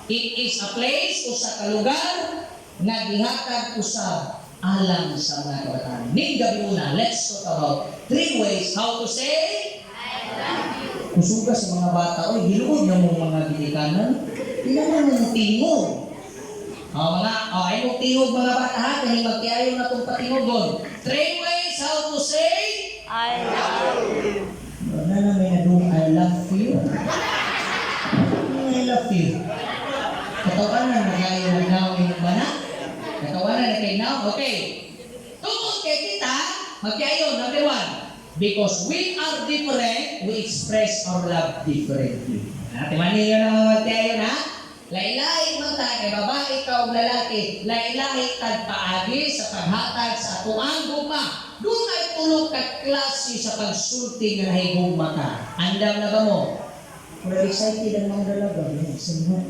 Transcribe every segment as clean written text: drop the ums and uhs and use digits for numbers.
It is a place, usa ka lugar nga gihatag usab alang sa mga kabataan. Ning gabi una, let's talk about three ways how to say I love you. Kusuga sa mga bata, oy, giluod na mo mga ginikanan. Ilan mo tingog. Oh, mga, oh, ay mo tingog, mga bata, ha, kani magtiayo na itong patingogon. Three ways how to say I love you. Wala na may nadung "I love you." I love you. Katawanan na kayo ng nawin ng bana. Katawanan na kayo now. Okay. Tungod kay kita, magkayo, number one. Because we are different, we express our love differently. Ha, timanin yun ang magkayo na. Lahi-lahi man ta, kay babae ka o lalaki, lahi-lahi tag paagi sa paghatag sa atoang gugma. Dunay tulo ka klase sa pagsulti nga nahigugma ka. Andam na ba mo? Murag excited ang mga dalaga. Sino?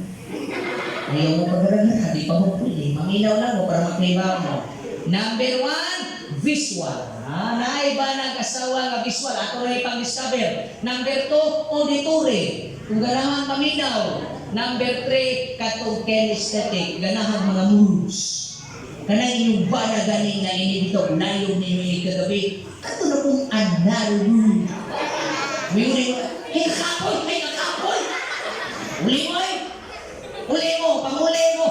Ayaw mo pagdalaga, di pa mo pwede. Maminaw lang mo para makliba mo. Number one, visual. Ah, naiba ng asawa nga visual. Ato na ipang-discover. Number two, auditory. Kung ganahan paminaw. Number three, katong kinesthetic. Ganahan mga moves. Kanang inyong bana gani nga ini dito, layog ninyo ini kagabi. Kato na pong another move. Uli mo, hey kakapoy, hey kakapoy. Uli mo eh. Uli mo, panguli mo.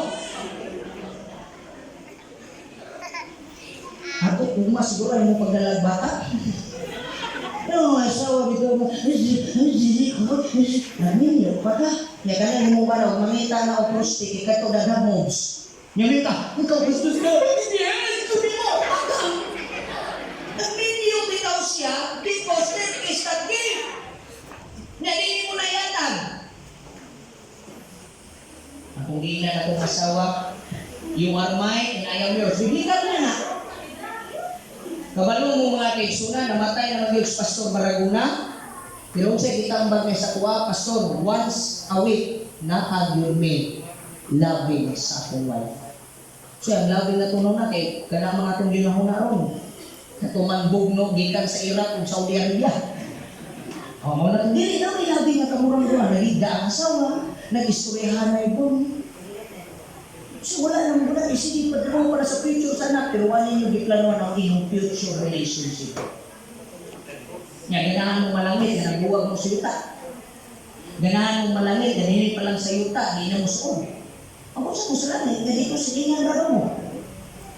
Ako, kung siguro ay mo pagdalag bata. No, asawa bitaw mo. Naminyo pa ka. Ya kana mo ba raw mangita na og prosti kay kato daghang moves. Nya ka, ikaw gusto ka. Yes, sabi mo. Agang. Naminyo bitaw siya because there is that gift. Nya dili mo na yatag. Akong giingnan akong asawa, "You are mine and I am yours." Biblical na na. Kabalo mo, mga kaigsuonan, namatay na magyud si Pastor Baraguna. Pero kung sa kita ang bagay sa kuwa, "Pastor, once a week, naa gyud mi loving sa akong wife." So, ang loving na tunaw na kay kana mga itong ginahuna ron. Katuman bugno gikan sa Iraq ug Saudi Arabia. Oh, mo na dili na may loving nga kamurang duha, nagigda ang asawa, nag-istoryahan na ibon. So wala nang wala, eh, sige, padala mo para sa future sa anak, pero wala ninyo giplanuhan ang inyong future relationship. Nya, ganahan mo malangit, nga nagbuwag mo sa yuta. Ganahan mo malangit, nga dili pa lang sa yuta, di na mo suod. Ako sa mo sa langit, nga dito silingan ra mo.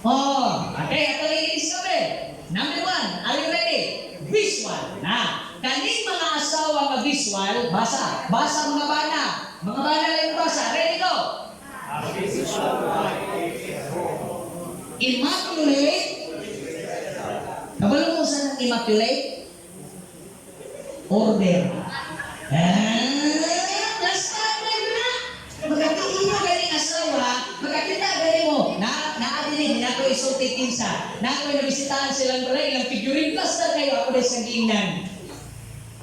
Oh, okay, ato rin i-discover. Number one, are you ready? Visual. Na, kaning mga asawa nga visual, basa, basa, mga bana. Mga bana lang yung basa. Ready, go! A visual wife is a home. Immaculate. Kabalo mo sa nang immaculate? Order. Ah, basta na na. Magkakita mo ganing asawa, magkakita gani mo. Na naa dinhi, di nako isulti kinsa. Na ako nabisitahan silang balay, ilang figurine plaster kayo ako din sa giingnan.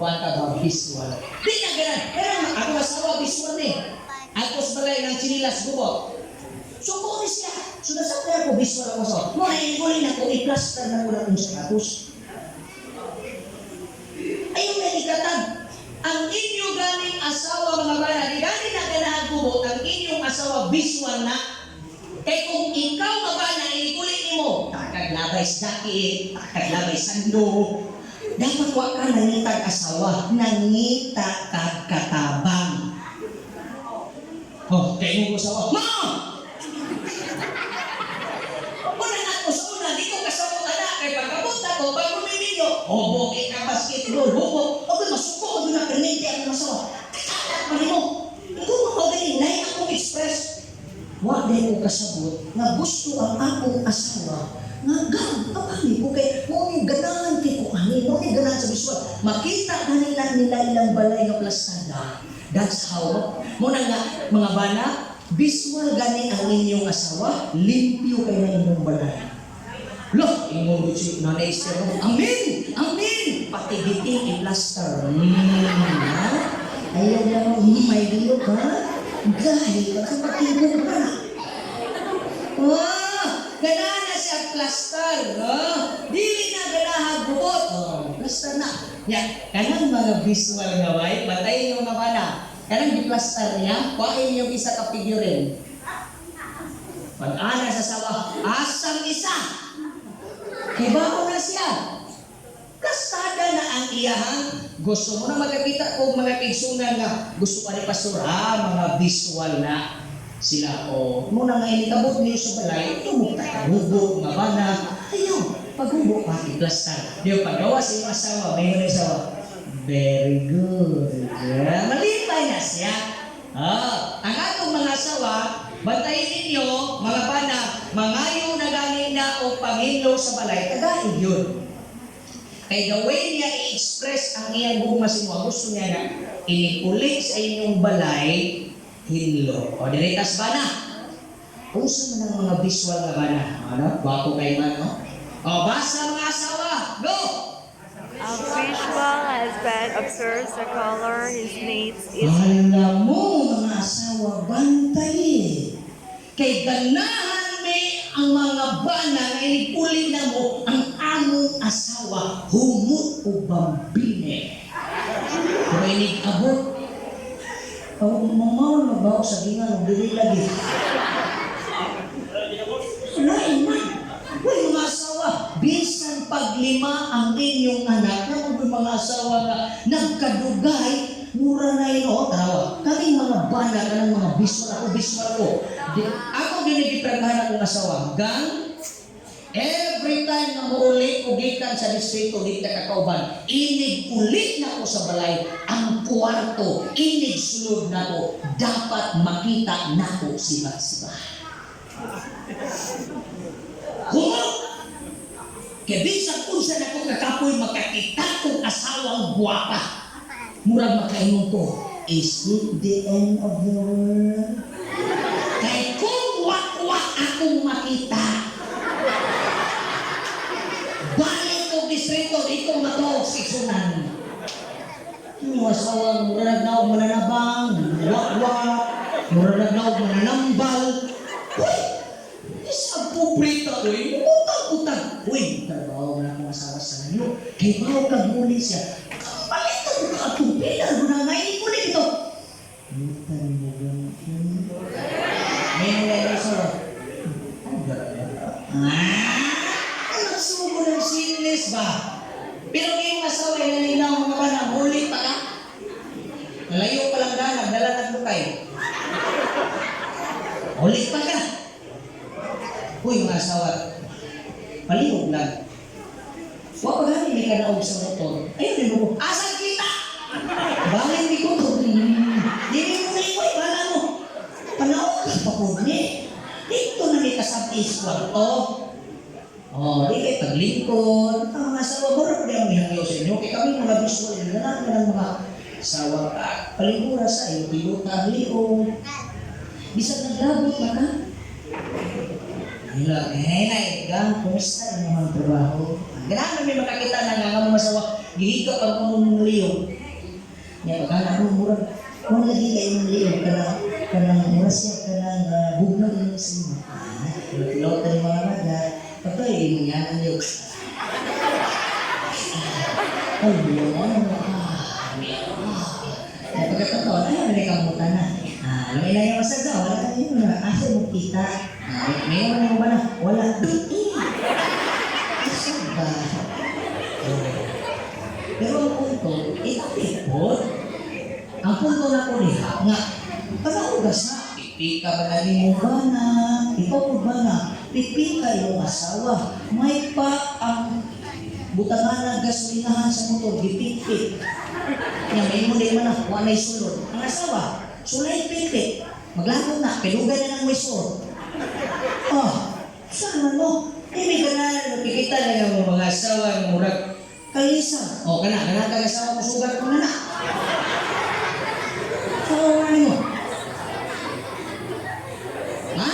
Kuan ka ba visual? Di na ganan. Pero ako asawa visual ni. Ako sa balay ng chinilas gubot. So ko ni siya. So nasa ako visual ako sa. Mo na inguli na ko i-plaster na mo na akong sapatos. Ayaw na ikatag. Ang inyo ganing asawa, mga bana, di gani na ganahan gubot, ang inyong asawa visual na. Kay kung ikaw mabana, inikuli nimo, takaglabay sa daki, takaglabay sando. Dapat wa ka nangitag asawa, nangita kag katabang. Oh, kay mo asawa, Ma! Una na ako sa una, di ko kasabot ana, kay pagkabot na ko, bago may minyo, hobo kay ka basketball, hobo, okay, masuko, ako na permente ang asawa. Kalat man mo. Ikaw mo magaling, nay akong express. Wa din ko kasabot nga gusto ang akong asawa nga gag ani ko kay mo ni ganahan kay ko ani mo ni ganahan sa visual makita na nila nila ilang balay nga plastada. That's how mo na nga, mga bana, visual gani ang inyong asawa, limpyo kay na inyong balay. Loh, ingon si Nanay Esther, amen! Amen! Pati bitin i-plaster. Ha? Ayaw lang, may bilog, ha? Gahi, baka patibong ka. Ah, ganahan na siya plaster, no? Dili na ganahan gubot. Oh, plaster na. Ya, kanang mga visual nga way, batayin yung mga bana. Kanang giplastar niya, kuhain yung isa ka figurine. Pag ana sa asawa, asang isa. Kibaw na siya. Plastada na ang iyahang. Gusto mo na magkakita o mga kaigsunan nga gusto pa ni pastor, mga visual na sila o muna nga inikabot niyo sa balay, tumok ta hubo, nga bana, ayaw, paghubo pa, iplastar. Di ba, paggawa sa iyong asawa, may mga asawa, very good. Yeah, malipay na siya. Ang atong mga asawa, bantayin ninyo, mga bana, mangayo na gani na o pangilo sa balay, tagain yun. Kay the way niya i-express ang iyang gugma sa inyo, gusto niya na inipuli sa inyong balay, hinlo. O, diretas ba na? Unsa man ang mga visual nga bana? Ano? Gwapo kay man, no? O, basa mga asawa! Go! A visual husband observes the color his needs is Alam mo, mga asawa, bantay. Kay ganahan may ang mga bana nga inipuli na mo ang among asawa, humot o bambine. Pero inig abot, oh, mamaw na ba sa gingan, og dili lagi. Lain man. Uy, mga asawa, bisan paglima ang inyong anak, na mga asawa nga nagkadugay, mura na yun, oh, tarawa. Kaming mga bana, kanang mga visual ako, visual ko. Di, ako ginigipragahan akong asawa. Gang, every time na muuli o gikan sa distrito, di ta kakauban, inig uli na ko sa balay, ang kwarto, inig sulod na ko, dapat makita nako siba-siba. Humot! Kaya bisan unsa na ko kakapoy makakita kong asawang guwapa. Murag makaingon ko, is it the end of the world? Kay kung wak-wak akong makita, balik ko distrito, di ko matuog sa isunan. Yung asawa, murag na og mananabang, wak-wak, murag na og mananambal. Uy! Isang pobreta, uy! Utang-utang! Uy, trabaho na akong asawa sa layo. Kay mao kag muli siya. Palitan mo ka atong pila, na nga uli ito. Lutan mo ganun. May mga asawa. Ay, grabe. Nagsubo ng sickness ba? Pero ngayong asawa, inaninaw mga bana, muli pa ka. Nalayo pa lang na, nagdala ng lukay. Uli pa ka. Uy, mga asawa, palihog lang. Wa pa gani may kanaog sa motor. Ayun, din mo. Asan kita? Balin di ko to. Dili mo ni koy, bala mo. Panaog ka pa po ni. Dito na may kasabis kwarto. Oh, di kay paglingkod. Ang mga asawa, mura pa ang mihangyaw sa inyo. Kay kami mga visual, ganahan ka ng mga asawa ka. Palingura sa iyo, piluta ang liog. Bisan naglabot ba ka? Hila, eh, nay, gang, kumusta ang mga trabaho? Ganahan may makakita na nga nga mga asawa, gihiga pag mong liog. Nya pagkana mo murag, kung lagi kayo mong liog, kanang, kanang mura siya, kanang bugnaw yung sima. Pilot yung mga raga, pagka imong yan ang liog. Ay, buwan mo. Ay, pagkatotoo, ay, may kamutan na. May na yung masaga, wala ka yun na. Asa mo kita? May wala mo ba na? Wala. Duti. Asa ba? Oh. Pero ang punto, itapipot. Ang punto na ko niya, nga, panaugas na, pipika ba na mo ba na? Ikaw po ba na? Pipika yung asawa. May pa ang butangan ng gasolinahan sa motor, gipipik. Nga, may mo din man na, wala sulod. Ang asawa, sulay pipik. Maglakot na, pilugay na ng wisor. Oh, saan man mo? Hindi ka na, nakikita na yung mga asawa, yung murag, kalisa. O, kana, kana, kag asawa mo, sugat ko na na. So, ano mo? Ha?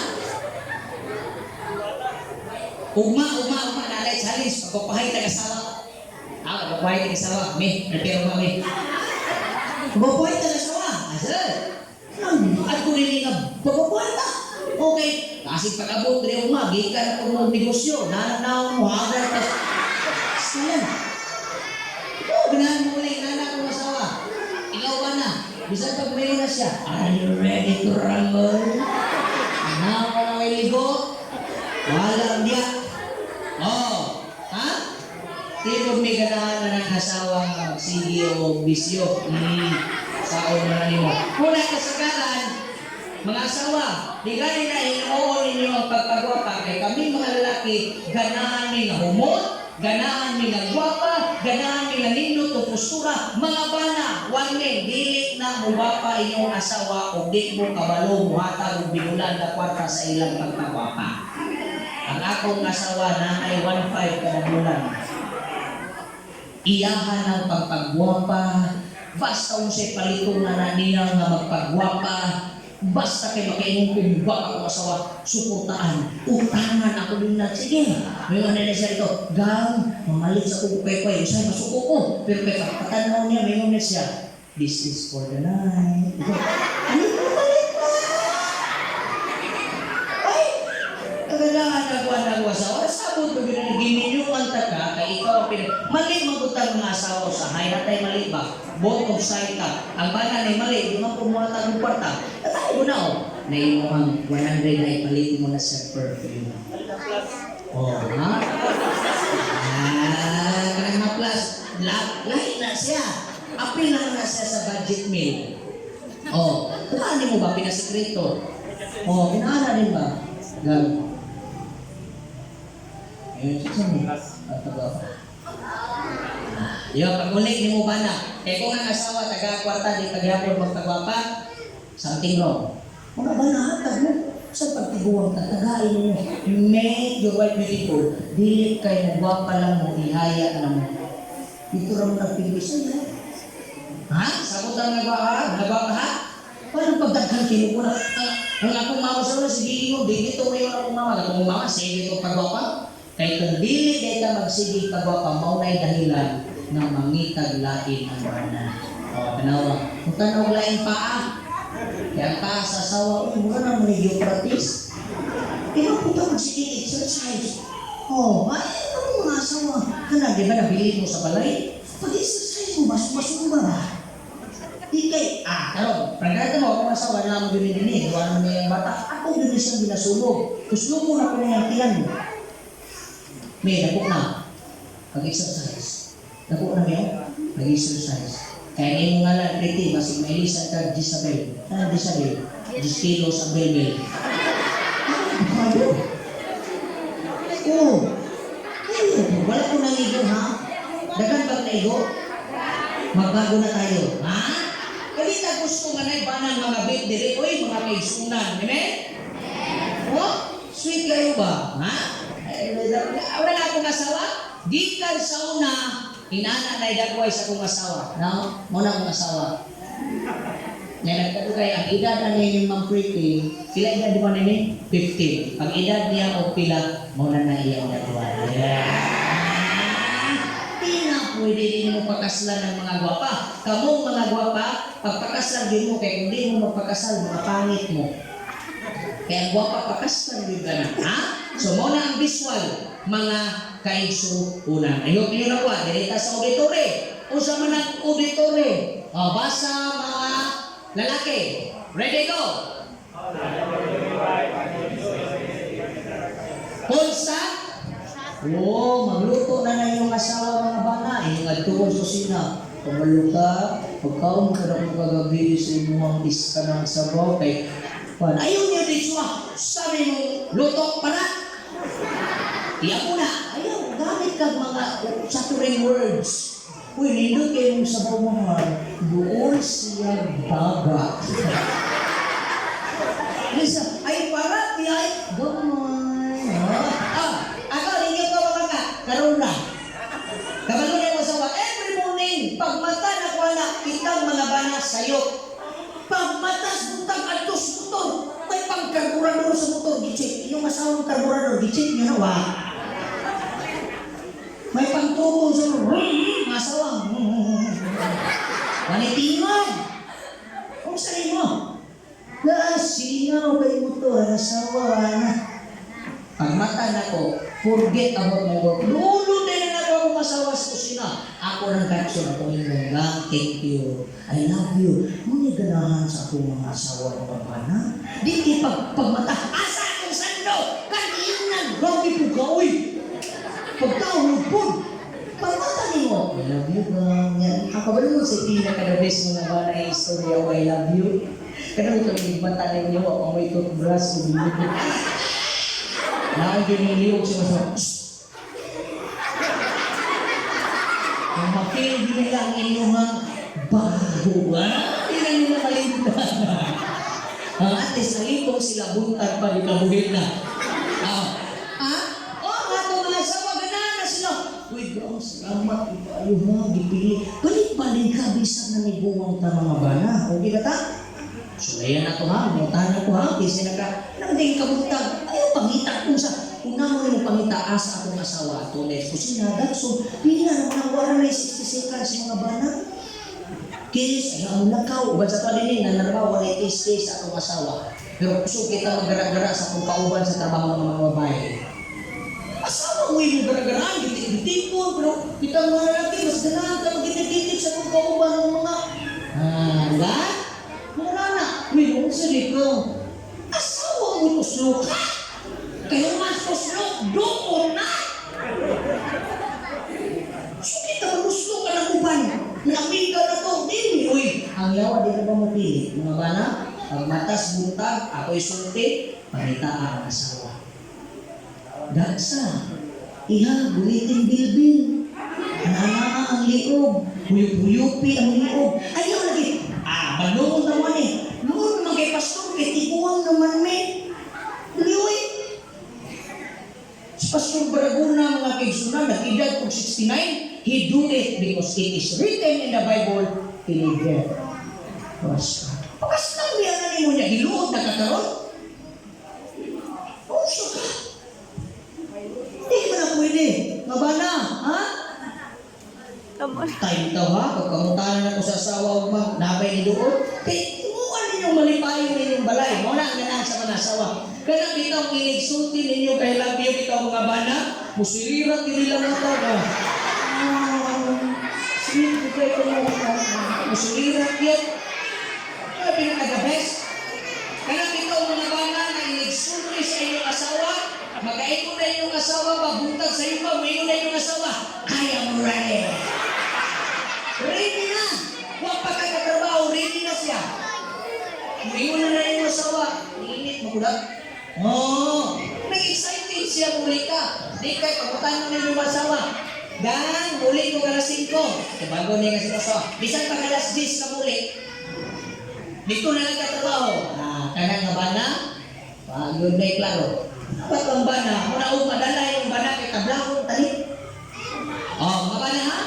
Ugma, ugma, ugma, nalay challenge, pagpapahay tag-asawa. Pagpapahay tag-asawa, me, prepare mo, me. Pagpapahay tag-asawa, asa? At kung hindi nga, pagpapahay ta. Okay, kasi pag-abot rin ugma, gikan na po mo negosyo, nananaw mo, hagal ka. Sayang. Oh, ganahan mo ulit, nanak mo asawa. Ikaw ba na? Bisan pag may na siya, "Are you ready to rumble?" Now ka na may ligo? Wala niya. Oh, ha? Di mo may ganahan na ng asawa nga magsige o bisyo. Saon na nimo. Una kasagaran, mga asawa, di gani na hinuon ninyo ang pagpagwapa kay kami mga lalaki, ganahan mi nga humot, ganahan mi nga gwapa, ganahan mi nga nindot o postura. Mga bana, warning, dili na mugwapa inyong asawa o di mo kabalo muhatag og binulan na kwarta sa ilang pagpagwapa. Ang akong asawa na ay 1.5 kada bulan. Iyahan ang pagpagwapa, basta unsay palito na niya nga magpagwapa, basta kay makaingon kong gwapa akong asawa, suportaan, utangan ako din na, sige, may na na siya ito, gang, mamalit sa kong kway-kway, usay masuko ko, pero kay pagpatanaw niya, may na siya, "This is for the night." Ano po palit pa? Ay, kaganahan ako ang ako asawa. Sabot ko gina giminyuan ta ka, kay ikaw ang pinag. Mali magutang mga asawa sa hay, natay mali ba? Both of side ka. Ang bana ni mali, di man kumuha ng kwarta. Tatay mo na oh. Na imo ang 100 na ipalit mo na sa perfume. Oh, ha? Ah, kanang mga plus, lahi na siya. Apil na na siya sa budget meal. Oh, kuhaan mo ba pinasikreto? Oh, inaana din ba? Gag. Eh, sa mo? At taga. Yo, pag uli ni mo ba na? Eh kung ang asawa taga kwarta di pagyapon magpagwapa, something wrong. Mga ba na hatag mo? Sa pagtiguang tatagain mo. Make your wife beautiful. Dili kay nagwapa lang mo ihaya na mo. Dito ra mo nagpili sa. Ha? Sabot ang nagwapa, nagwapa ha? Paano pagdaghan kilo ko na? Ang akong mama sa wala, sige mo, di dito ngayon akong mama. Akong mama, sige ito pagwapa. Kay kung dili data magsige pagwapa, mao na'y dahilan nga mangitag lain ang bana. O, tanawa. Kung tanaw lain paa, kaya ang paa sa asawa, uy, mura na mo ni Euphrates. Pero kung ka magsige exercise, oh, ay, ano mga asawa? Kana, di ba nabili mo sa balay? Pag-exercise mo, mas ba? Di kay, karon, pagkata mo, akong asawa na mo din din, wala naman niya yung bata. Ako din siyang ginasunog. Kuslo mo na ko niyang tiyan. May, dako na. Pag-exercise. Dako na miyo, pag-exercise. Kaya imo ngalan, pretty, basig mailisan ka, Jezabel. Ano Jezabel? 10 kilos ang belbel. Ano? Oh. Ay, wala ko nangigo, ha? Daghan bang naigo? Magbago na tayo, ha? Kali ta gusto nga na'y banang mga bit diri, oy, mga kaigsunan, amen? Oh, sweet kayo ba? Ha? Eh, wala na akong asawa. Gikan sa una, inana na dagway sa akong asawa. No? Mo na akong asawa. Nga nagkadugay, ang edad na ni Ma'am Pretty, pila edad di ba nini? 15. Pag edad niya o pila, mo na na iyang dagway. Yeah. Di na pwede din mo pakaslan ng mga gwapa. Kamong mga gwapa, pagpakaslan din mo, kaya kung di mo magpakasal, mga pangit mo. Kaya ang gwapa pakaslan din ka na. Ha? So, mo na ang visual, mga kaigsuunan. I hope niyo nakuha. Direta sa auditory. Unsa man ang auditory? O, basa mga lalaki. Ready, go! Constant? Oo, magluto na na inyong asawa, mga bana. Inyong adtuon sa kusina. Pamalo ka, pagkaon ka na kung kagabi sa imong iska ng sabaw kay pan. Ayaw niyo dito ah. Sabi mo, luto pa na. Iya mo na. Ayaw, gamit kag mga saturing words. Uy, nindot kayo mong sabaw mo ha. Doon siya baga. Lisa, ay para ay gamay. Ah, ako ninyo ko mga ka, karon ra. Kabalo na mo sawa every morning, pag mata na ko na kitang mga bana sayo. Pag matas buntag adto sa motor, may pangkarburador sa motor, gi-check. Inyong asawang karburador, gi-check niyo na wa. May pangtubo sa mga asawa. Manitingan. Kung sa mo? Nasingaw kay motor, asawa na. Pag mata na ko, forget about my work. Lulo din na ako akong asawa sa kusina. Ako nang reaction ako ingon lang, "Thank you. I love you." Muna ganahan sa akong mga asawa, mga bana. Di kay pag pagmata, asa akong sando? Kanina, grabe po ka, uy. Pagtawag po. Pagmata nimo, "I love you, gang." Yan. Ang kabalo mo sa pinaka the best mga bana ay istorya o "I love you." Kanang ito mata ninyo, ako may toothbrush, ug naon din yung liog sa mga. Ang ma-feel din nila ang inyong bago, ha? Hindi na nila malimutan. Ang at least nalipong sila buntag pa, di kabuhit na. Ah, ah? Oh, nga ito mga asawa, ganahan na sila. "Uy, gang, salamat, ipayo ha, gipili." Balik-balik ka, bisag na niguwang ta mga bana. Okay ba ta? Sulayan na to ha, mutahan na ko ha, kasi naka, nang kabuntag, ayaw pangita kung sa, unahon nimo pangita asa akong asawa ato next kusina, so, pila na mga wala na 60 seconds mga bana. Kiss, ay ang lakaw, uban sa to din na narba, wala kiss kiss sa akong asawa. Pero kusog kita maggara-gara sa akong kauban sa trabaho ng mga babae. Asawa mo yung gara-garaan, gitik-gitikon, pero kita mga lalaki, mas ganahan ka magitik-gitik sa akong kauban ng mga, ah, di ba? Mga nana, uy, unsa di ko? Asawa mo tuslo ka? Kayo mas tuslo, doon na! So kita maluslo ka ng uban. Namiga na to, dili. Uy, ang yawa di na ba mapili? Mga bana, pag matas buntag, ako'y sulti, pangita ang asawa. Gagsa, iha, gulitin bilbil. Anaa ang liog, huyup-huyupi ang liog. Ayaw lagi, ah, balungon naman eh. Noon naman kay pastor, kay tiguang naman me. Lioy. Si Pastor Baraguna, mga kaigsunan, nag-edad og 69, he do it because it is written in the Bible, Piliger. Basta. Basta niya na nimo niya, hiluot na kakaroon. Unsa ka? Di man na pwede. Nga ba na? Ha? Come on. Time daw ha, pagpangutanan ako sa asawa ug mag nabay ni doon. Kay tumuan ninyong malipayon ninyong balay. Mao na ang ganahan sa mga asawa. Kanang bitaw inigsulti ninyo kay love you bitaw mga bana, musilirat yun nila mga tao. Ah, sweet ko kayo musulirat yun. Ano pinaka the best? Kanang bitaw mga bana na inigsulti sa inyong asawa, magaingon na inyong asawa, mabuntag sa iyo pa, muingon na inyong asawa, "I am ready." Ready na. Huwag pa ka katrabaho, ready na siya. Muingon na na inyong asawa, init mo kuda. Oh, nag-excited siya muli ka. Di kay pagutan mo ninyong asawa. "Gang, muli ko alas 5." Bago niya kasi asawa. Bisan pa alas 10 ka muli. Dito na lang katrabaho. Ah, kanang nga bana? Ah, yun na klaro. Dapat ang bana, muna og madala yung bana kay tablahon tali. Oh, mga bana ha?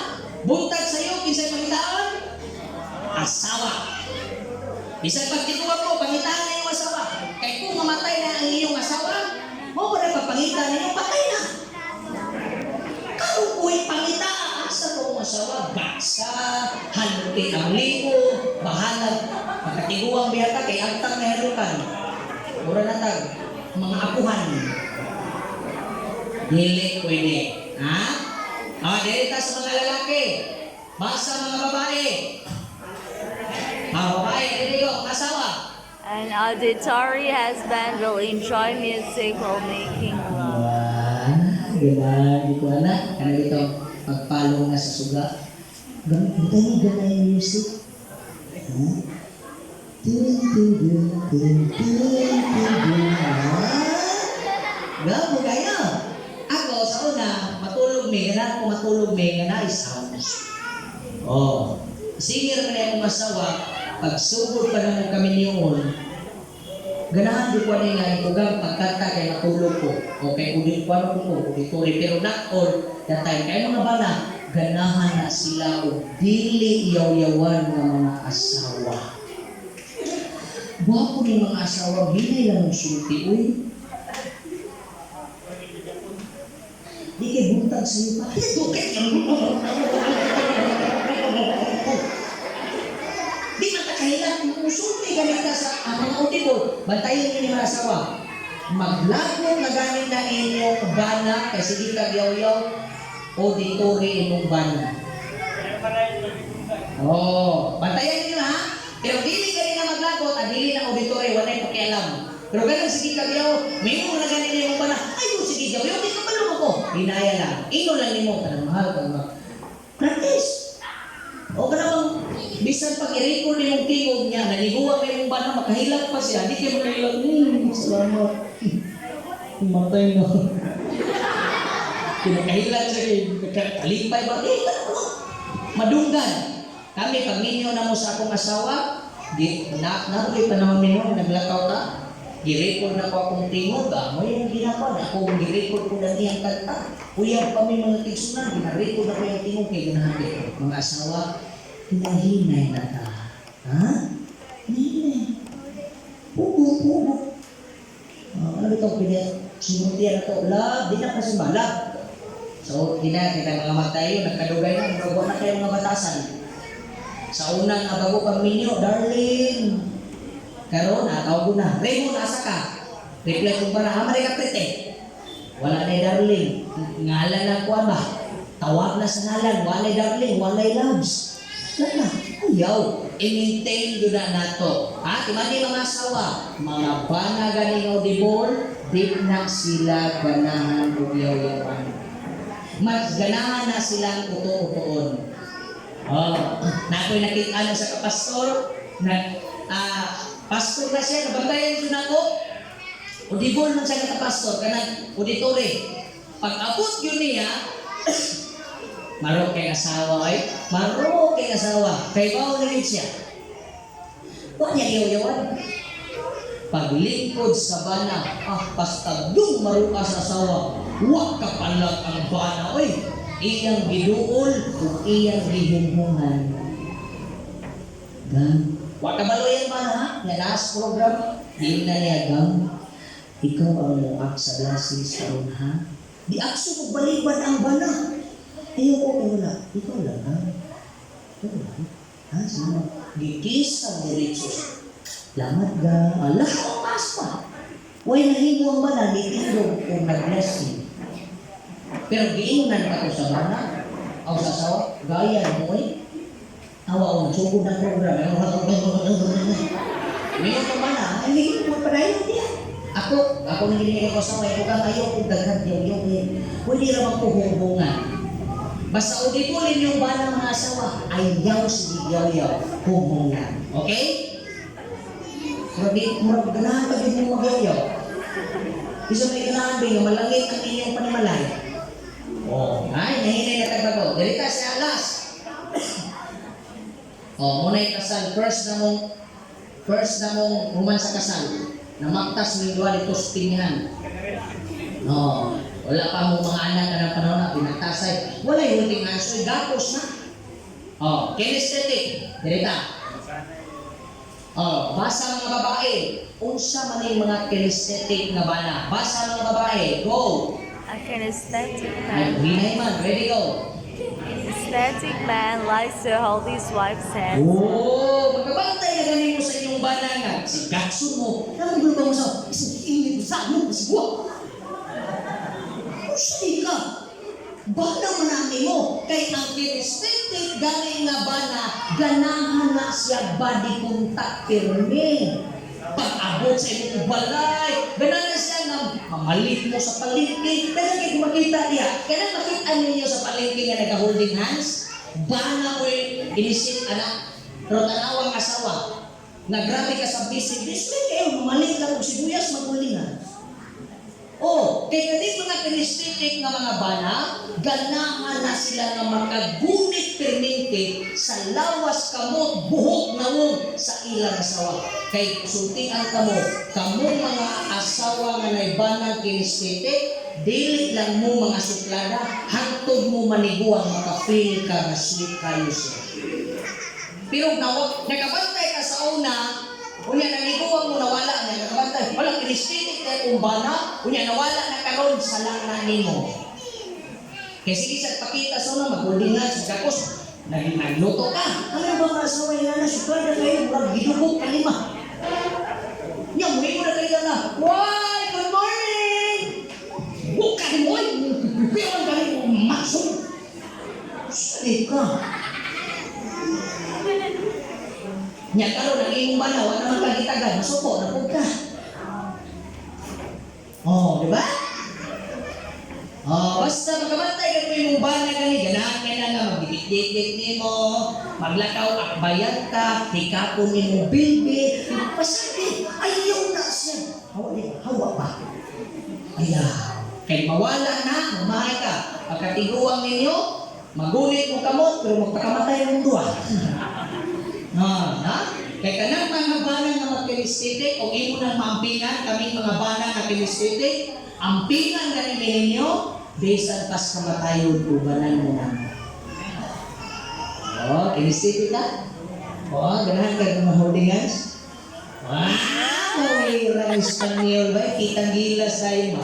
Buntag sa'yo, kinsay pangitaon? Asawa. Bisan pag tiguan mo, pangitaan na yung asawa. Kay kung mamatay na ang iyong asawa, mo ba na pagpangita ninyo, patay na. Karon ko'y pangita, asa ko ang asawa, gaksa, haluti ang ligo, bahalag, pagkatiguang biyata, kay agtang na halukan. Mura na tag, mga apuhan. Dili pwede. Ha? Ah, dili ta sa mga lalaki. Basta mga babae. Ah, babae, dili ko, asawa. An auditory husband will enjoy music while making love. Ah, diba? Di ko anak. Ano dito, pagpalong na sa suga. Ganun, ni ganay music. Ha? Tun, tun, tun, tun, tun, tun, tun. Ah, gabo kayo. Ako, sa una, matulog mi, ganahan ko matulog mi, nga na sounds. Oh, singer na akong asawa, pag sugod pa naman kami niyon, ganahan di ko ani nga itugang pagkanta kay matulog ko. Okay, udin ko ano ko, auditory, pero not all the time. Kaya mga bana, ganahan na sila og dili yaw-yawan nga mga asawa. Gwapo ni mga asawa, hinay lang ang sulti, uy. Di kay buntag sa iyo pa. Ito kay. Di man ta kahilan musulti ganita sa ang mga auditor. Bantayan niyo ni mga asawa. Maglago na gani na inyong bana kay sige kag yaw-yaw. Auditory imong bana. Oh, bantayan niyo ha. Pero dili ka na maglagot, ah, dili na auditory, walay pakialam. Pero ganun sige ka biyaw, may mo na ganin imong bana. Ay, sige yaw, yaw, di ka malo ko. Hinaya lang. Ino lang nimo kanang mahal ka ma. Practice. O kana bang bisan pag i-record nimong tingog niya, naliguan kay imong bana, makahilak pa siya, di kayo makahilak. Salamat. Matay na. Kinakahilan siya kay kalipay ba? Eh, ano? Madunggan. Kami, pag minyo na mo sa akong asawa, di, na, naroy pa naman minyo, naglakaw ta. Girecord na ko akong tingog, ah. Mo yung ginagawa na akong girecord ko lang iyang kanta. Uyab pa mi mga tigsunan, ginarecord na ko yung tingog kay ganahan ko. Mga asawa, hinahinay na ta. Ha? Hinahinay. Pugo, pugo. Ah, ano ba itong pinag-sinuntian na to? Love, di na kasi ba? Love. So, di na, kita mga magtayo, nagkadugay na, murag na kayo mga batasan. Sa unang nga bago pang minyo, darling. Karon, natawag ko na. Raymond, asa ka? Reply kong para, amare ka prete. Wala na darling. Ngalan na kuan ba? Tawag na sa ngalan, walay darling, walay loves. Wala na. Ayaw. I-maintain yun na nato. Ha? Timani mga asawa, mga bana ganing audible, di na sila ganahan og yaw-yawan. Mas ganahan na silang uto-utoon. Oh, nakoy nakita na sa kapastor, na pastor na siya, nabantayan ko na ako. Audible man siya nga pastor, kanang auditory. Pag abot yun niya, marok kay asawa ay, marok kay asawa, kay bao na rin siya. Wa niya yaw-yawan. Paglingkod sa bana, pastagdong maruka sa asawa, wa ka palag ang bana, oy. Iyang giduol ug iyang gihumhungan. Gang, wa ka baloy ang bana ha? Nga last program, di na niya gang. Ikaw ang muak sa blessings karon ha? Di akso kog balibad ang bana. Ayaw ko kay wala. Ikaw lang ha? Ikaw lang. Ha? Sino? Gikis ang diretso. Lamat ga. Ala, pas pa. Way nahimo ang bana, gitindog kung nag-blessing. Pero giingnan pa ko sa bana, aw sa asawa, gaya mo eh. Awa, ang sugod ng program. Ngayon pa bana, ay hindi mo padayon niya. Ako, ako nang ginihin ko sa asawa, ikaw kang ayaw kong daghan, yaw, yaw, yaw. Pwede ra magpuhunghungan. Basta audible yung bana mga asawa, ayaw sige yaw yaw, hunghungan. Okay? Murag di, murag ganahan pa din mo magyaw. Bisa may ganahan ba yung malangit ang inyong panimalay. Oh, ay, nahinay na tagbago. Dili ka sa alas. Oh, muna yung kasal. First na mong human sa kasal. Namaktas ng duwa dito sa tingihan. No, wala pa mo mga anak na ng panahon na pinagtasay. Wala yung ulting answer, gapos na. Oh, kinesthetic. Dili ta. Oh, basa mga babae. Unsa man yung mga kinesthetic nga bana? Basa mga babae. Go. A kinesthetic Ay, man. hinay man. Ready, go. Kinesthetic man likes to hold his wife's hand. Oh, magkabantay na ganin mo sa inyong bana nga. Si Gatsun mo. Naman ba mo sa isang init sa mo, sigwa. Usa ka. Bana man ang mo. Kay ang kinesthetic gani nga bana, ganahan na siya body contact pirmi. Pag-abot sa imong balay, ganahan siya nga mamalit mo sa palengke. Dahil kay makita niya, kailan makita ninyo sa palengke nga nag-holding hands? Bana mo inisip anak, pero tanawang asawa, nga grabe ka sa busy, this way kayo, mamalit lang og sibuyas, mag-holding hands. Oh, kay kani mga kinesthetic nga mga bana, ganahan na sila nga makagunit permente sa lawas kamot, buhok nawong sa ilang asawa. Kay sultian kamo, kamong mga asawa nga naibanang kinesthetic, dili lang mo mga suplada, hangtod mo maniguang maka-feel ka nga sweet kayo siya. Pero nawag, nakabantay ka sa una, unya naniguang mo nawala niya, nakabantay. Wala, kinesthetic na kung bana, unya nawala na karon sa lang na nimo. Kaya sige sa pakita sa una, mag-holding hands, magkakos, nagluto ka. Ano ba mga asawa yung na, suplada kayo, murag gidugog kalima. Nya, muhi mo na kayo na, Why, good morning! Bukan mo, ay, pipiwan ka rin, masong. masuko na pud ka. Oh, di ba? Oh, basta makabantay ka mo imong bana kani, ganahan ka na nga magdikit-dikit nimo, maglakaw akbayan ka, hikapon nimo bilbi, pasabi, ayaw na siya. Hawa di, hawa pa. Ayaw. Kay mawala na, mamahay ka. Pagkatiguang ninyo, magunit mo kamot, pero magpakamatay ang duha. Ah, na? Kay kanang mga bana nga magkinesthetic, o imo nang maampingan, kaming mga bana nga kinesthetic, ampingan gani ninyo, bisan pas kamatayon, ubanan mo na. Oh, kinesthetic ka? Oh, ganahan ka ng mga holding hands? Wow! May Espanyol ba? Kitang gila sa imo.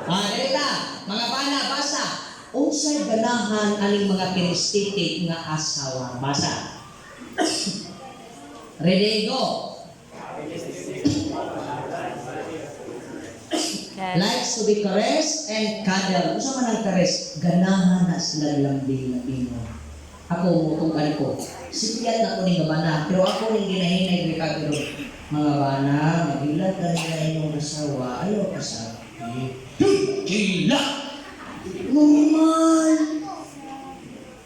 Ah, dali ta. Mga bana, basa. Unsay ganahan aning mga kinesthetic nga asawa? Basa. Ready, go. Yes. Likes to be caressed and cuddled. Unsa man ang caress? Ganahan na sila lambing-lambingon. Ako, mutong ani ko. Sipiyat na ko ni nga bana, pero ako ning ginahinay Ricardo. Mga bana, magilat ka nila inyong asawa, ayaw ka sa gila! Normal!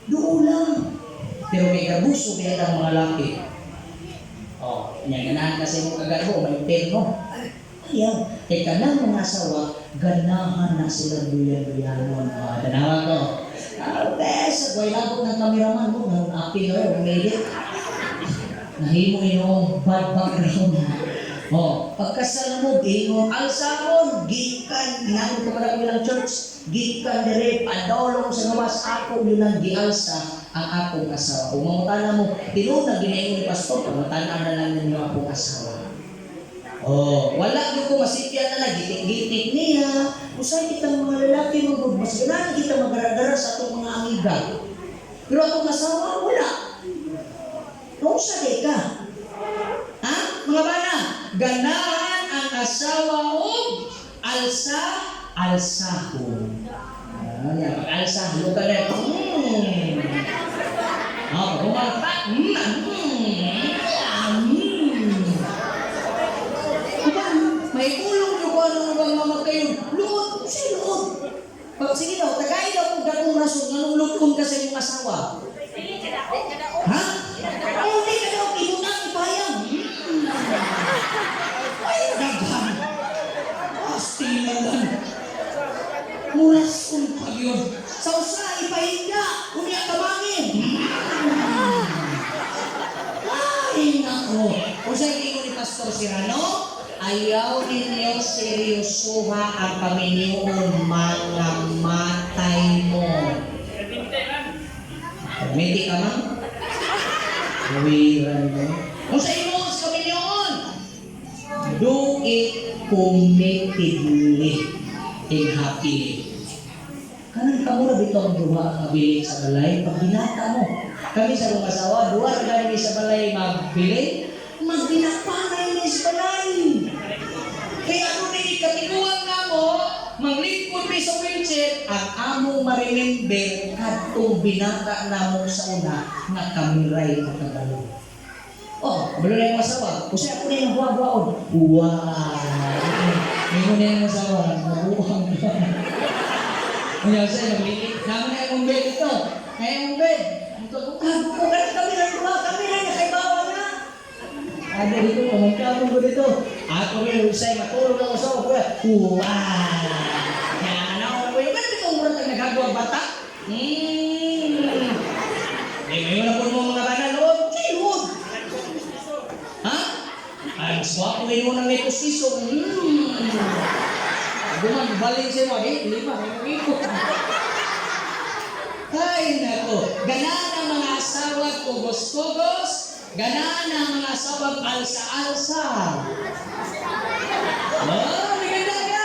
Doon lang. Pero may garbuso kaya ang mga laki. Oh, nya ganahan kasi mo kagarbo, may mo. Ayaw. Kay kanang mga asawa, ganahan na sila duyan-duyanon. Oh, tanawa ko. Ah, bes, way labot ng kameraman mo, nang apil na made it. Nahimo yung bad background. Oh, pagkasal mo, gingon, alsahon, gikan, nang ko pala ilang church, gikan dire, padolong sa gawas, ako yun ang gialsa ang akong asawa. Kung mangutana mo, tinuod na ginaingon ni pastor, pangutana na lang ninyo akong asawa. Oh, wala gyud ko masipya na lang gitik-gitik niya. Usay kitang mga lalaki magud mas ganahan kita magaragara sa atong mga amiga. Pero atong asawa wala. Unsa di ka? Ha? Mga bana, ganahan ang asawa og alsa alsahon. Ah, yan, pag alsa, luka na. Oh, humapa. Uban, may tulong nyo ko ano bang mamagkayo. Luot, si luot. Pag sige daw, tagay daw kung dakong rason, nganong luton ka sa inyong asawa. Ha? Oh, di ka daw, ibutang ipayang. Ay, daghan. Astilan. Murason pa yun. Sa usa, ipahinga. Unya kamangin. Ay, nako. Usa ingon ni Pastor Serrano, ayaw ninyo seryosoha ang paminyoon mga matay mo. Permiti ka, ma'am? Wiran mo. Kung sa ingon sa paminyoon, do it committedly and happily. Kanang kamo ra bitaw ang duha ang mabili sa balay pag binata mo. Kami sa akong asawa, duha ra gani mi sa balay magbili, magbinapanay mi sa balay. Kaya ano ni katiguan namo, maglingkod mi sa wheelchair, ang among ma-remember kadtong binata namo sa una nga kami ray nakabalo. Oh, kabalo na yung asawa. Kasi ako na yung buwa-buwaon. Wow! Ngayon na yung asawa, nabuwang ka. Kaya siya, naglilit. Naman na yung bed ito. Kaya yung bed. Ito, kung kami na duha, kami na nakaibawa na. Ano dito, pamangkapon ko dito. Ako rin, usay, matulog ako sa kuya. Wow! Kaya ano, kuya, bakit ito murag ang nagagawa bata? Eh, ngayon na po mo mga bana, loob, loob. Ha? Ay, mas gwapo ngayon ng may pusiso. Duman, balik siya mo. Eh, lima, may ikot. Ay, nako. Ganaan ang mga asawa kugos-kugos. Ganaan ang mga asawa alsa-alsa. Oh, maganda ka!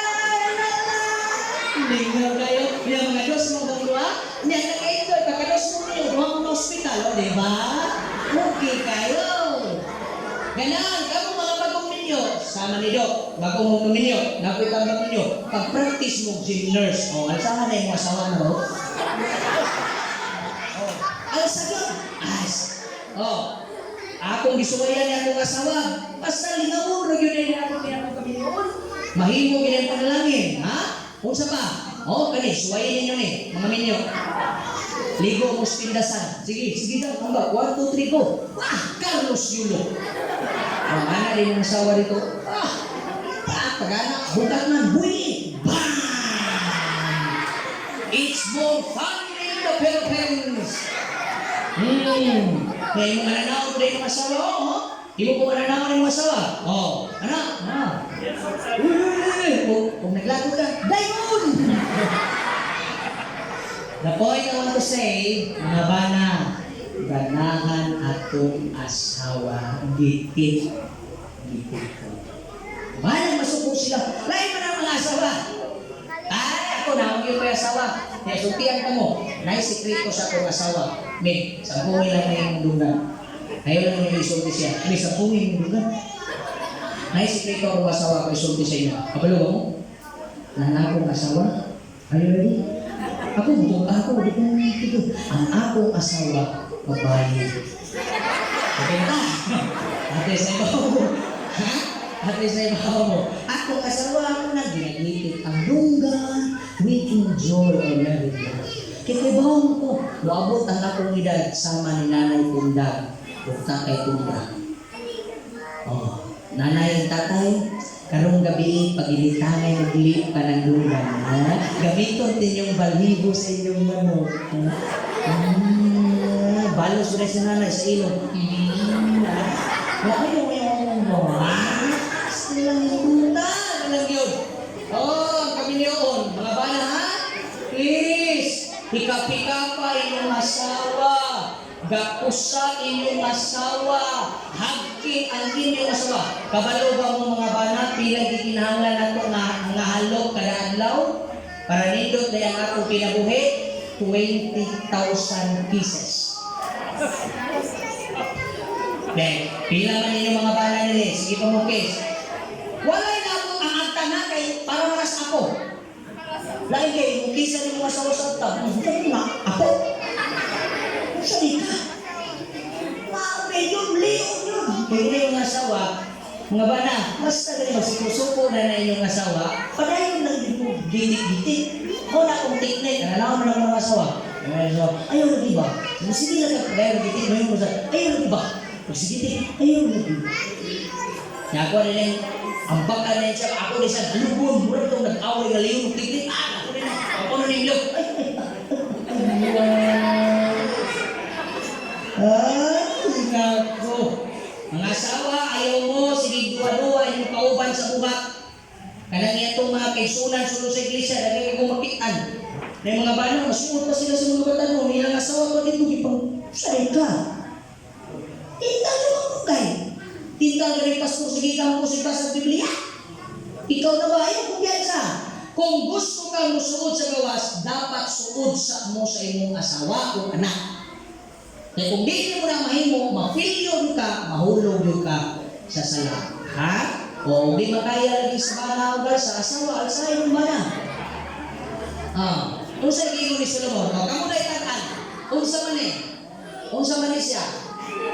Lingaw kayo. Yung mga Diyos mo kang duha. Niya naka-enjoy. Pagka-Diyos mo niyo, duha mo na hospital. O, di ba? Okay kayo. Ganaan, kamo mga bagong minyo. Sama ni Doc, bagong mong minyo. Napoy kang bagong minyo. Pag-practice mo gym nurse. O, alsahan na yung asawa na ba? Oh, alsa yun. As. Oh. Akong gisuwayan ni akong asawa. Basta lingawon ra gyud ni ako ni akong kaminyoon. Mahimo gyud ang panalangin, ha? Unsa pa? Oh, kani suwayin ninyo ni, mga minyo. Ligo mo sa pindasan. Sige, sige daw. Amba, 1, 2, 3, go. Ah, Carlos Yulo. Ang ana din ang asawa dito. Ah, ah, pagana, bukat man, buwi. Bam! It's more fun in the Philippines. Kaya yung mananaw din yung asawa, oh. Imo po mananaw ng asawa. Oh, anak, ah. Uy, uy, uy, uy. Kung naglago ka, dayon! The point I want to say, mga bana, ganahan atong asawa, gitit, gitit ko. Bana, masuko sila. Lain man ang mga asawa. Ay, ako na, ang iyong asawa. Kaya sultian ka mo. Nay, sikreto sa akong asawa. May, sampungin lang na yung dunggan. Ayaw lang yung isulti siya. May, sampungin yung dunggan. Nay, sikreto akong asawa ko isulti sa inyo. Kabalo ba mo? Na akong asawa? Are you ready? Ako, butog ako, di ko tigo. Ang akong asawa, babae. Okay na. Ate sa ibaw mo. Ha? Ate sa ibaw mo. Akong asawa, ako na ginagitid ang dunggan. We enjoy our married life. Kaya kay bawang ko, moabot ang akong edad sama ni Nanay Tunda o Tatay Tunda. Oh, nanay and tatay, karong gabi pagilitangay maglip ka ng dunggan. Ha? Gamiton din yung balibo sa inyong manok. Ha? Balos rin sa nanay sa ilong. Ayaw, ayaw, ayaw. Ah, silang tunda. Walang yun. Oh, kami niyoon. Mga bana, ha? Please, hika-pika pa inyong asawa. Gapusa inyong asawa. Hagki ang inyong asawa. Kabalo ba mo, mga bana, pila gikinahanglan nato nga mga halok kada adlaw? Para nindot na ang akong kinabuhi, 20,000 kisses. Then, pila man ninyo, mga bana, nila. Sige pa mo kiss. Walay na akong ang agtana kay para maras ako. Lain kay mo kisa ni mga asawa sa tag. Nga ako. Unsa di ka? Maabe yun, leon yun. Kaya na yung asawa, mga bana, basta gani magsuko-suko na na inyong asawa, padayon lang din mo gitik-gitik. Ako na akong technique, nalalaman mo lang mga asawa. Mga asawa, ayaw lagi ba? Sige lang ka, padayon gitik, mo yung ayaw lagi ba? Sige, ayaw lagi. Nga ako na lang, ang baka na siya, ako na siya, lubon, mura itong nag-away nga leon, tiglit, ah, ako na, ako na nilog. Ay, ay, ay, ay, ay, nako. Mga asawa, ayaw mo, sige duwa-duwa, inyong kauban sa buhat. Kanang itong mga kaigsunan, sulod sa iglesia, lagi ko makitaan. Na yung mga bana, masuot pa sila sa mga bata, nilang asawa pa dito, gipang, saan ka? Tinta naman ko kay. Tinta na rin pastor, sige ka mo sa Biblia. Ikaw na ba? Ayaw kumpiyansa. Kung gusto ka musuod sa gawas, dapat suod sa mo sa imong asawa o anak. Kaya kung di mo na mahimo, ma-failure ka, mahulog yun ka sa sala. Ha? O di makaya lagi sa bana o sa asawa, alsa imong bana. Ah, unsa giingon ni Solomon? O kamo na itan-an. Unsa man eh? Unsa man ni siya?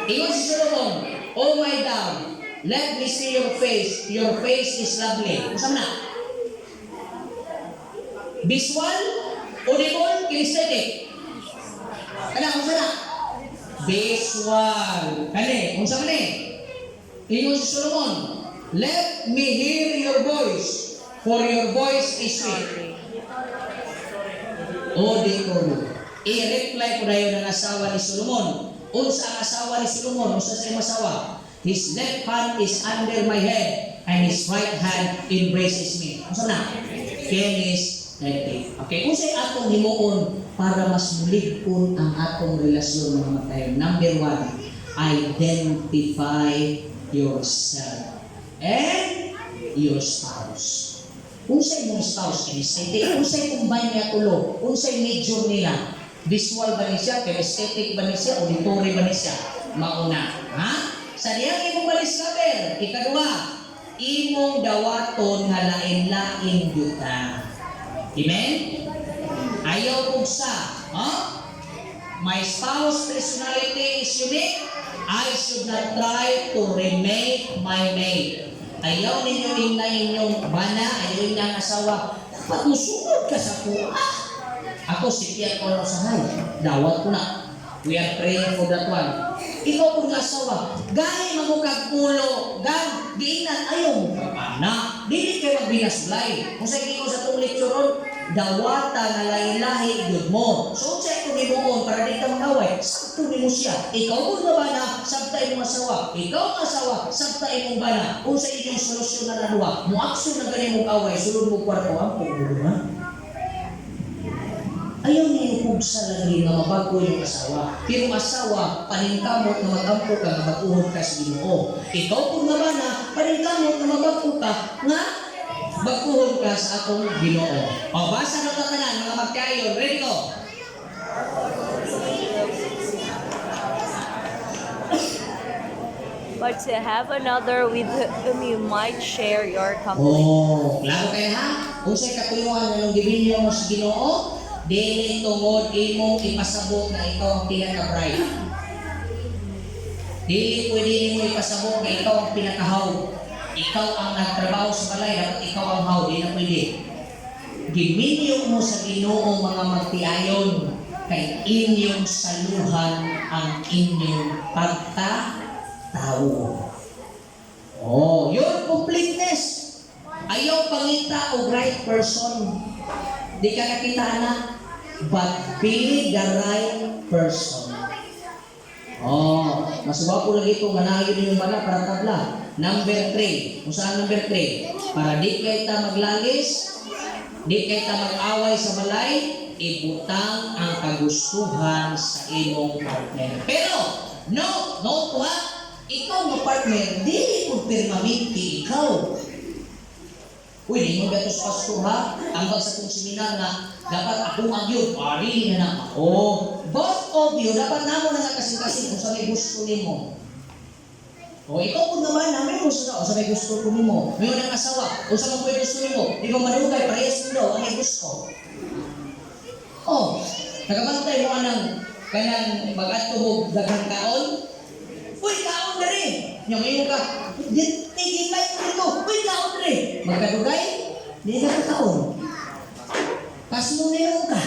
Ingon si Solomon, "Oh my dove, let me see your face. Your face is lovely." Unsa man na? Visual, audible, kinesthetic. Kana, unsa na? Visual. Kani, unsa man eh? Ingon si Solomon, "Let me hear your voice, for your voice is sweet." Sorry. Auditory. I-reply ko dayon ang asawa ni Solomon. Unsa ang asawa ni Solomon? Unsa sa imong asawa? "His left hand is under my head and his right hand embraces me." Unsa na? Kinesthetic. Okay, unsay atong himuon para mas mulig-on ang atong relasyon, mga magtayo? Number one, identify yourself and your spouse. Unsay imong spouse, kinesthetic? Unsay combine niya tulo? Unsay major nila? Visual ba ni siya? Kinesthetic ba ni siya? Auditory ba ni siya? Mauna. Ha? Sa diyang imong ma-discover, ikaduha, imong dawaton nga lain-lain gyud ta. Amen? Ayaw pugsa. Ha? My spouse personality is unique. I should not try to remake my mate. Ayaw ninyo ingna inyong bana, ayaw ingna ang asawa. Dapat musunod ka sa kuha. Ako, sipiyan ko lang sa hay. Dawat ko na. We are praying for that one. Ikaw kung asawa, gani magukag ulo, gan, giingnan, ayaw mo kapana. Dili kayo magbinaslay. Kung sa ko sa itong lekturon, dawata nga lahi-lahi gyud mo. So, unsay kung himuon para di ka mag-away, sabto nimo siya. Ikaw kung nga bana, sabta imong asawa. Ikaw ang asawa, sabta imong bana. Unsa inyong solusyon na naduha? Mo-action na gani mong away, sulod mo kwarto, ang pugo na. Ayaw niyo pugsa lagi nga mabago yung asawa. Pero ang asawa, paningkamot na magampo ka, nga baguhon ka sa Ginoo. Ikaw kung nga bana, paningkamot na mabago ka, nga baguhon ka sa atong Ginoo. O, basa na tanan, mga magkayon. Ready go! But to have another with whom you might share your company. Oh, klaro kayo ha? Unsay katuyuan nga nung gibilyo mo sa Ginoo, dili tungod imong ipasabot na ikaw ang pinaka-bright. Dili pwede nimo ipasabot na ikaw ang pinakahaw. Ikaw ang nagtrabaho sa balay, dapat ikaw ang haw, di na pwede. Giminyo mo sa Ginoo, mga magtiayon, kay inyong saluhan ang inyong pagka-tao. Oh, your completeness. Ayaw pangita og right person. Di ka nakita na, but be the right person. Oh, mas gwapo lagi ito nga naayon ninyong bala para tabla. Number 3. Kung saan number 3? Para di kay ta maglalis, di kay ta mag-away sa balay, ibutang ang kagustuhan sa imong partner. Pero, no, no to ha, ikaw nga partner, dili po permanente ikaw. Uy, di mo gatos pastor ha? Ang bag sa kong seminar nga, dapat ako ang yun. Pari na na ako. Both of you, dapat namo na nga kasing-kasing kung sa may gusto nimo. O ikaw po naman, namin mo sa sa may gusto ko nimo. May unang asawa, o sa may gusto nimo. Di ba manugay, parehas mo daw, ang may gusto. Oh, nagabantay mo anang kanang mag-adto mo daghang kaon. Uy, kaon diri. Nya mayo ka. Di tigilay ko dito. Uy, kaon diri. Magkadugay, di ka kaon. Pasmunero ka.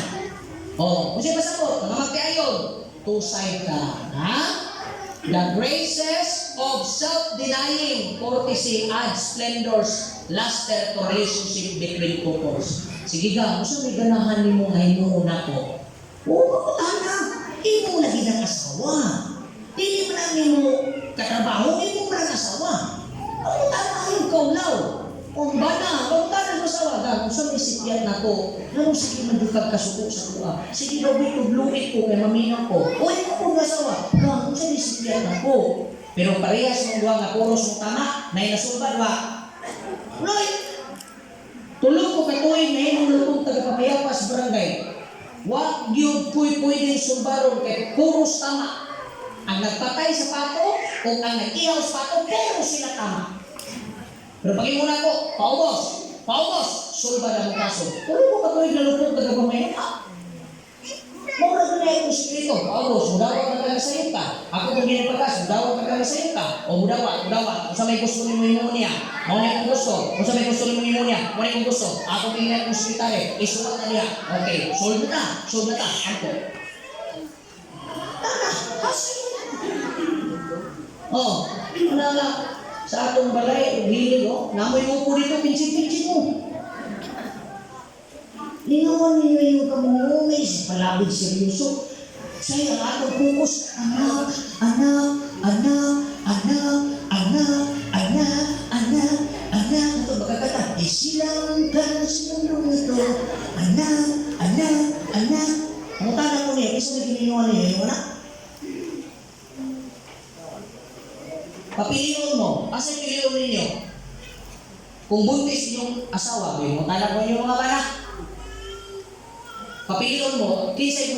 Oh, unsay pasabot? Mga magtiayon, tusay ka. Ha? The graces of self-denying courtesy add splendors, luster to relationship between couples. Sige ga, unsa may ganahan nimo nga himuon nako? Oo, ana. Imo lagi ng asawa. Dili man ang nimo katrabaho, imo man ang asawa. Ang tama yung kaulaw. Kung bana, kung tanan mo sa waga, kung sa may sityan nako, nganong sige man jud kag kasuko sa kuha. Sige daw may tudluit ko kay maminaw ko. O imo kong asawa, kung sa may sityan nako. Pero parehas mong duha nga puros mo tama, nay nasulbad wa. Loy, tulo ko katuig na imong lutong tagapamayapa sa barangay. Wa gyud ko'y pwedeng sulbaron kay puros tama. Ang nagpatay sa pato o ang nag-ihaw sa pato, puro sila tama. Pero pag muna ko, paubos, paubos, sulba na mong kaso. Tulo ko katuig na lutong tagapamayapa. Mura ko na yung espiritu. Paubos, mudawa ka ka sa ka. Ako kung ginapagkas, mudawa ka ka sa ka. O mudawa, mudawa. Kung sa may gusto nimo imo niya. Mao na akong gusto. Kung sa may gusto nimo imo niya. Mao na akong gusto. Ako tingnan akong sekretary. Isulat na niya. Okay, solve na ta. Solve na ta. Ampo. Tara, hasil. Oh, wala na. Sa atong balay, hilig oh. Namoy mo po dito, pinsin-pinsin mo. Lingawan ninyo yung kamungungis, palabig seryoso. Saya ang atong focus, anak, anak, anak, anak, anak, anak, anak, anak. Ito magkakata, isilang ka sa mundong ito, anak, anak, anak. Ang utana ko niya, isa na gininuan niya, yung anak. Papilion mo, asa piliyon ninyo? Kung buntis yung asawa, may mutana ko yung mga bana. Papilion mo, kinsa.